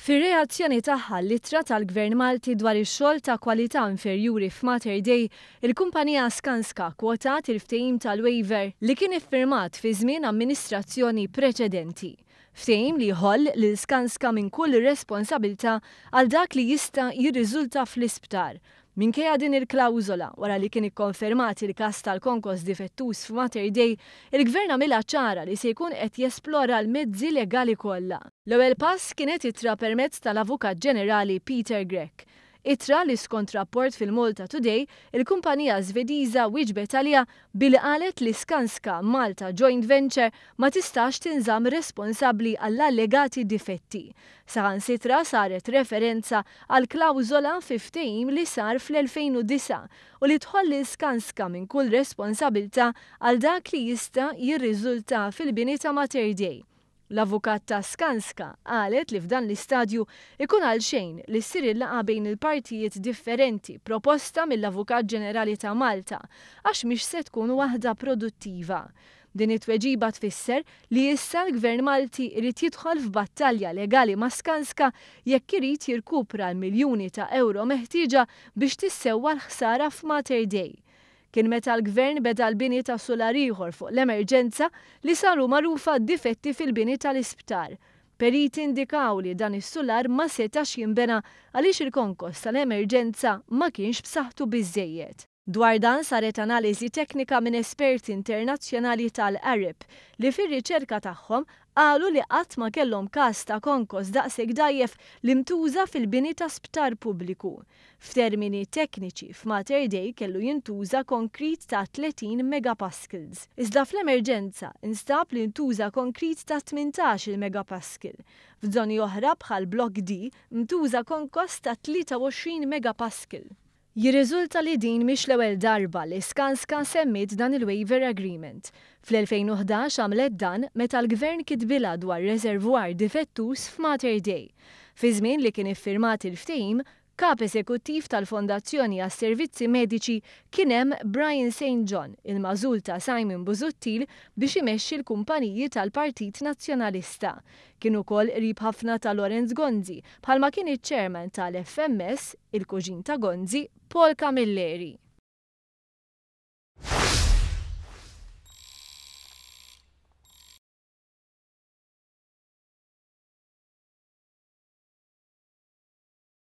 Fir-reazzjoni tagħha għall-ittra tal-Gvern Malti dwar ix-xogħol ta' kwalità inferjuri f'Mater Dei, il-kumpanija Skanska kkwotat il-ftehim tal-waiver li kien iffirmat fi żmien amministrazzjoni preċedenti. Ftehim li jħoll lil Skanska minn kull responsabilità għal dak li jista' jirriżulta fl-isptar. Minkejja din il-klawżola, wara li kien ikkonfermat il-każ tal-konkos difettuż f'Mater Dei, il-Gvern għamilha ċara li se jkun qed jesplora l-mezzi legali kollha. L-ewwel pass kienet ittra permezz tal-Avukat Ġenerali Peter Grech. Ittra li skont rapport fil-Malta Today, il-kumpanija Żvediża wieġbet għaliha billi qalet li Skanska Malta Joint Venture ma tistax tinżamm responsabbli għall-allegati difetti. Saħansitra saret referenza għal klawżola fi ftehim li sar fl-2009 u li tħoll lil Skanska minn kull responsabilità għal dak li jista' jirriżulta fil-bini ta' Mater Dei. L-avukat ta' Skanska qalet li f'dan l-istadju ikun għalxejn li ssir il-laqgħa bejn il-partijiet differenti proposta mill-Avukat Ġenerali ta' Malta għax mhix se tkun waħda produttiva. Din it-tweġiba tfisser li issa l-Gvern Malti irid jidħol f'battalja legali ma' Skanska jekk irid jirkupra l-miljuni ta' ewro meħtieġa biex tissewwa l-ħsara f'Mater Dei. Kien meta l-Gvern beda l-bini ta' sular ieħor fuq l-Emerġenza li saru magħrufa d-difetti fil-bini tal-isptar. Periti indikaw li dan is-sular ma setax jinbena għaliex il-konkos tal-Emerġenza ma kienx b'saħħtu biżżejjed. Dwar dan saret analiżi teknika minn esperti internazzjonali tal-ARIP li fir-riċerka tagħhom qalu li qatt ma kellhom każ ta' konkos daqshekk dgħajjef li ntuża fil-bini ta' sptar pubbliku. F'termini tekniċi, f'Mater Dei kellu jintuża konkrit ta' 30 megapascals. Iżda fl-Emerġenza instab li ntuża konkrit ta' 18-il megapascal. F'żoni oħra bħal Block D ntuża konkos ta' 23 megapascal. Jirriżulta li din mhix l-ewwel darba li Skanska semmiet dan il-waiver agreement. Fl-2011 għamlet dan meta l-Gvern kitbilha dwar reservoir difettuż f'Mater Dei. Fi żmien li kien iffirmat il-ftehim, kap eżekuttiv tal-Fondazzjoni għas-Servizzi Mediċi kien hemm Brian St. John, il-magħżul ta' Simon Busuttil biex imexxi l-kumpaniji tal-Partit Nazzjonalista. Kien ukoll qrib ħafna ta' Lawrence Gonzi, bħalma kien iċ-chairman tal-FMS, il-kuġin ta' Gonzi, Paul Camilleri.